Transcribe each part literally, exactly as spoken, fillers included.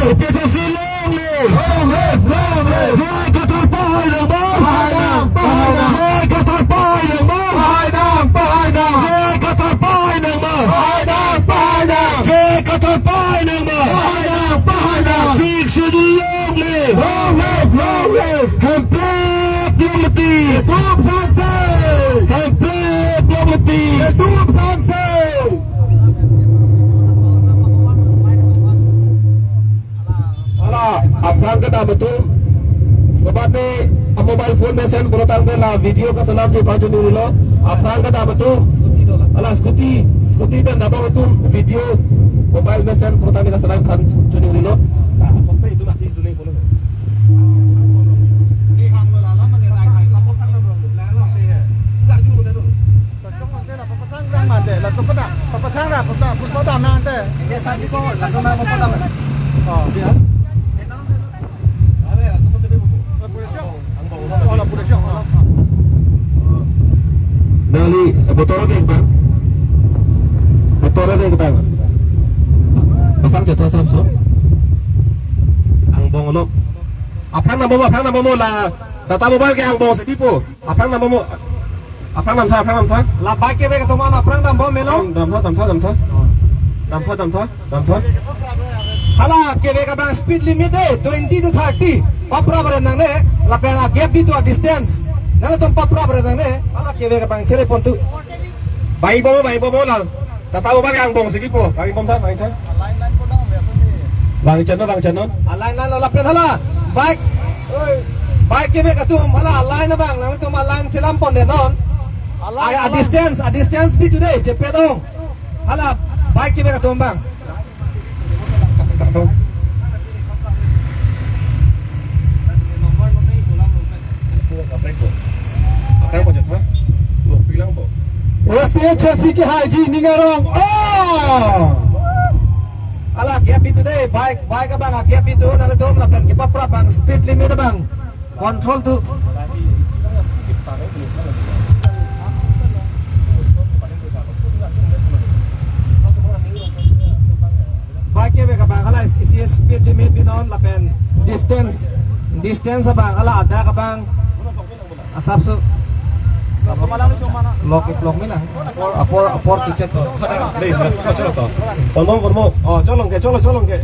APHLC long live! Long live! Long live! J I Kathar pahai nangma! Pahai nang! Pahai nang! J I Kathar pahai nangma! Pahai nang! Pahai nang! J I Kathar pahai nangma! Pahai nang! Pahai nang! J I Kathar pahai nangma! Pahai nang! Pahai nang! Sixth Schedule long live! Long live! Long live! Hemprek long mati! Tum sangse! Hemprek long mati! Tum sangse! Hala, aphrang kedam atum. Lapen ne, a mobile phone mesen pulotangte la video kaselam ke pachini rilo. Aphrang kedam atum. Hala, scooty, scooty pen dabang atum video. Mobile mesen pulotangte kaselam pachini rilo. Papasang dam ante, latum padam, papasang dam, papasang, papasang dam ante. Ye, sandi ko, latum na papasang dam. Oh. Dia. Oh, la pura siang, oh. Dali, motor ke bang. Motor ke bang. Pasang jatah sam so. Angbong lo. Aphrang nangbomo, aphrang nangbomo la. Tata Mobile ke angbong si dipo. Aphrang nangbomo. Aphrang damtha, aphrang damtha. La bike kevek atum an aphrang dambom melo. Damtha, damtha, damtha. Damtha, damtha, damtha. Hala kevek abang speed limit de twenty to thirty. Paprap ren nangne, lapen a gap di tu a distance. Nanglitum paprap ren nangne, hala kevek abang chere pontu. Bang-ik bomo, bang-ik bomo lang. Tata Mobile ke angbong si dipo. Bang-ik bomtha, bang-iktha. Bang-ik channel, bang-ik channel. A line line lo lapen hala. Bike. Bike kevek atum hala a line abang, nanglitum a line selam pon de non. A, a distance, a distance pi today, chepet ong. Hala, bike kevek atum bang. Aphrang pajat ha? Lo, bilang bo. APHLC ke haji ning arong. Oh! Hala gap itu de, bike, bike abang gap itu, nanglitum lapen kepaprap abang speed limit abang control tu. Bike kevek abang hala isi speed limit pinon lapen distance, distance abang hala adak abang asapso. Lok ik lok mila. Apor, apor, apor kichet to. Dei, kocholong to. Kolmo, kolmo. Oh, cholong ke, cholong, cholong ke.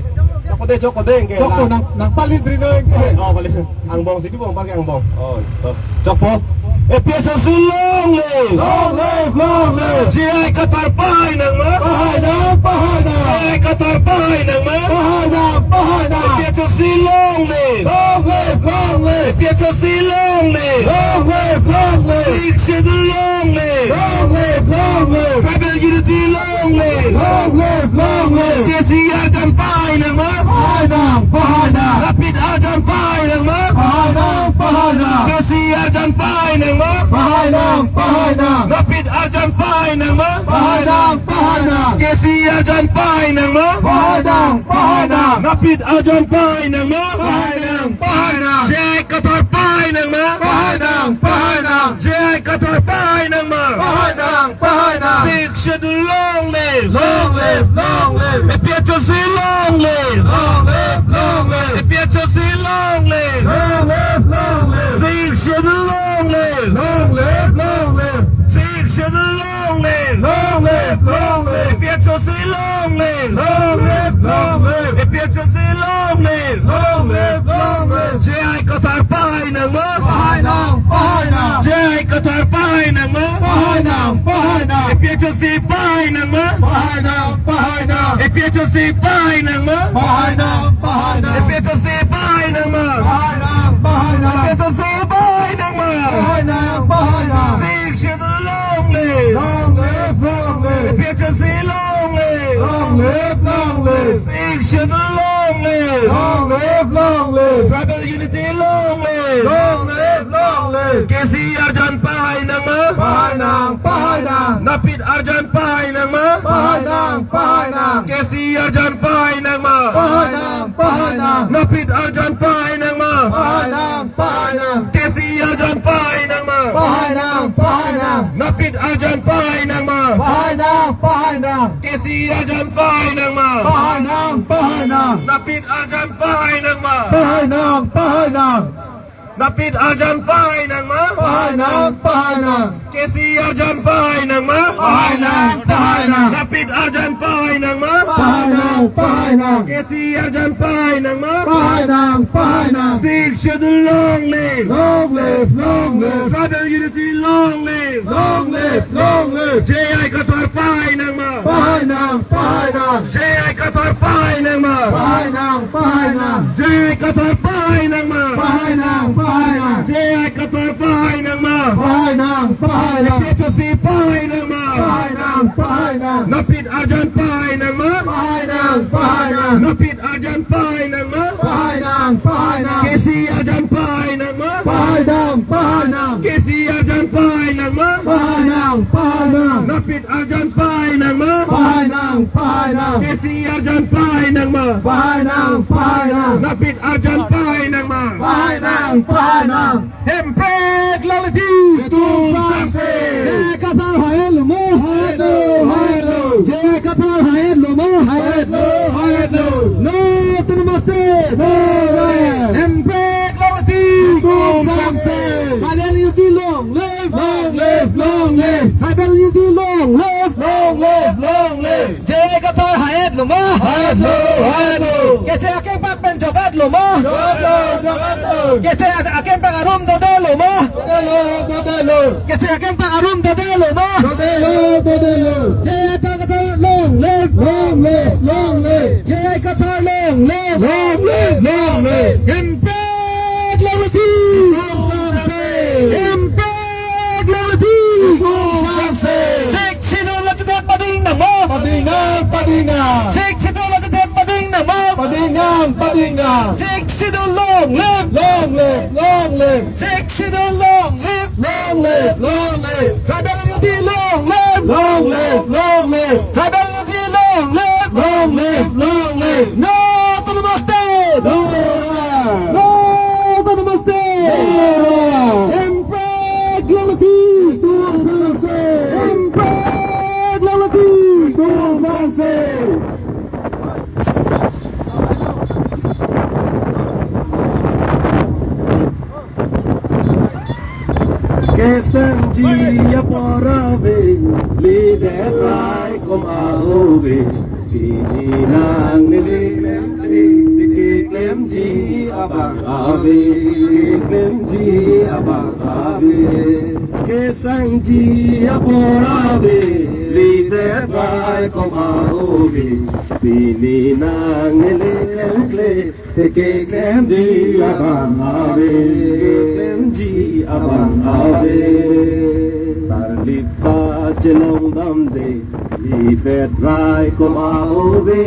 Chokpo de, chokpo de ke. Chokpo nang, nangpalit rino ke. Oh, palit. Angbong si dipo, pakai angbong. Oh, to. Chokpo. APHLC long live! Long live, long live! J I Kathar pahai nangma? Pahai nang, pahai nang! J I Kathar pahai nangma? Pahai nang, pahai nang! APHLC long live! Long live, long live! APHLC long live! Long live, long live! Sixth Schedule long live! Long live, long live! Tribal unity long live! Long live, long live! KCR arjan pahai nangma? Pahai nang, pahai nang! Napit arjan pahai nangma? Pahai nang, pahai nang! KCR arjan pahai nangma? Pahai nang, pahai nang! Napit arjan pahai nangma? Pahai nang, pahai nang! KCR arjan pahai nangma? Pahai nang, pahai nang! Napit arjan pahai nangma? Pahai nang, pahai nang! J I Kathar pahai nangma? Pahai nang, pahai nang! J I Kathar pahai nangma? Pahai nang, pahai nang! Sixth Schedule long live! Long live, long live! APHLC long live! Long live, long live! APHLC long live! Long live, long live! Sixth Schedule long live! Long live, long live! Sixth Schedule long live! Long live, long live! APHLC long live! Long live, long live! APHLC long live! Long live, long live! J I Kathar pahai nangma? Pahai nang, pahai nang! J I Kathar pahai nangma? Pahai nang, pahai nang! APHLC pahai nangma? Pahai nang, pahai nang! APHLC pahai nangma? Pahai nang, pahai nang! APHLC pahai nangma? Pahai nang, pahai nang! APHLC pahai nangma? Pahai nang, pahai nang! Sixth Schedule long live! Long live, long live! APHLC long live! Long live, long live! Sixth Schedule long live! Long live, long live! Tribal unity long live! Long live, long live! KCR arjan pahai nangma? Pahai nang, pahai nang! Napit arjan pahai nangma? Pahai nang, pahai nang! KCR arjan pahai nangma? Pahai nang, pahai nang! Napit arjan pahai nangma? Pahai nang, pahai nang! KCR arjan pahai nangma? Pahai nang, pahai nang! Napit arjan pahai nangma? Pahai nang, pahai nang! Kesi arjan pahai nang ma? Pahai nang, pahai nang. Napit arjan pahai nang ma? Pahai nang, pahai nang. Napit arjan pahai nang ma? Pahai nang, pahai nang. Kesi arjan pahai nang ma? Pahai nang, pahai nang. Napit arjan pahai nang ma? Pahai nang, pahai nang. Kesi arjan pahai nang ma? Pahai nang, pahai nang. Sixth Schedule long live. Long live, long live. Tribal unity long live. Long live, long live. J I Kathar pahai nang ma? Pahai nang, pahai nang. J I Kathar pahai nang ma? Pahai nang, pahai nang. J I Kathar pahai nang ma? Pahai nang, pahai nang. J I Kathar pahai nang ma? Pahai nang, pahai nang. A P H L C pahai nang ma? Pahai nang, pahai nang. Napit arjan pahai nang ma? Pahai nang, pahai nang. Napit arjan pahai nang ma? Pahai nang, pahai nang. Kesi arjan pahai nang ma? Pahai nang, pahai nang. Kesi arjan pahai nang ma? Pahai nang, pahai nang. Napit arjan pahai nang ma? Pahai nang, pahai nang. Kesi arjan pahai nang ma? Pahai nang, pahai nang. Napit arjan pahai nang ma? Pahai nang, pahai nang. Hemprek longle ti. Itum sangse. J I Kathar haihet lo ma? Haihet lo, haihet lo. J I Kathar haihet lo ma? Haihet lo, haihet lo. No autonomous state. No rest. Hemprek longle ti. Itum sangse. Tribal unity long live. Long live, long live. Tribal unity long live. Long live, long live. J I Kathar haihet lo ma? Haihet lo, haihet lo. Keche akengpak pen jogat lo ma? Jogat lo, jogat lo. Keche akengpak arum dode lo ma? Dode lo, dode lo. Keche akengpak arum dode lo ma? Dode lo, dode lo. J I Kathar long live. Long live, long live. J I Kathar long live. Long live, long live. Hemprek longle ti. Itum sangse. Hemprek longle ti. Itum sangse. Sixth Schedule longle ti pading nang ma? Pading nang, pading nang. Sixth Schedule longle ti pading nang ma? Pading nang, pading nang. Sixth Schedule long live. Long live, long live. Sixth Schedule long live. Long live, long live. Tribal unity long live. Long live, long live. Tribal unity long live. Long live, long live. No autonomous state. No rest. No autonomous state. No rest. Hemprek longle ti. Itum sangse. Hemprek longle ti. Itum sangse. Kesangji apor ave, lidet raikom ave, pini nangne le klem, keklemji abang ave, keklemji abang ave. Kesangji apor ave, lidet raikom ave, pini nangne le klem kle, keklemji abang ave, keklemji abang ave. Tarlip ta chelong damde, lidet raikom ave,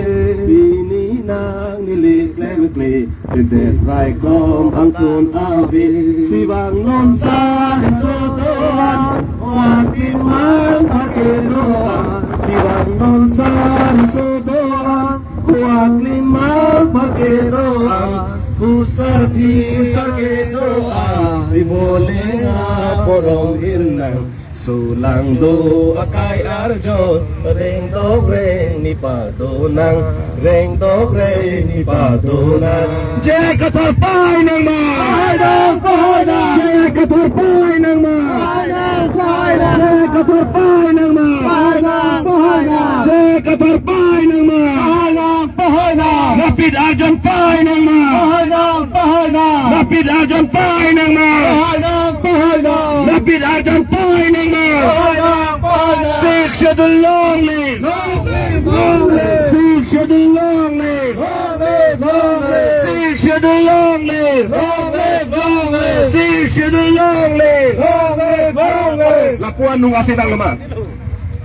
pini nangne le klem kle, lidet raikom angkun ave. Si vangnon sariso do-an, wa klimang phake do-an, si vangnon sariso do-an, wa klimang phake do-an, pu sarpi sarke do-an, ri bolenga porom irnang. Sulang do akai arjon, rengdok reng ni padonang, rengdok reng ni padonang. J I Kathar pahai nang ma? Pahai nang, pahai nang. J I Kathar pahai nang ma? Pahai nang, pahai nang. J I Kathar pahai nang ma? Pahai nang, pahai nang. J I Kathar pahai nang ma? Pahai nang, pahai nang. Napit arjan pahai nang ma? Pahai nang, pahai nang. Napit arjan pahai nang ma? Pahai nang, pahai nang. Napit arjan pahai nang ma? Pahai nang, pahai nang. Sixth Schedule long live. Long live, long live. Sixth Schedule long live. Long live, long live. Sixth Schedule long live. Long live, long live. Sixth Schedule long live. Long live, long live. Lapuan nung asetang lema.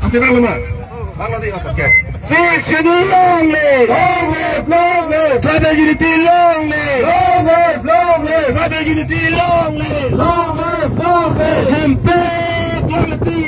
Asetang lema. Okay. Sixth Schedule long live. Long live, long live. Tribal unity long live. Long live, long live. Tribal unity long live. Long live, long live. Hemprek longle ti.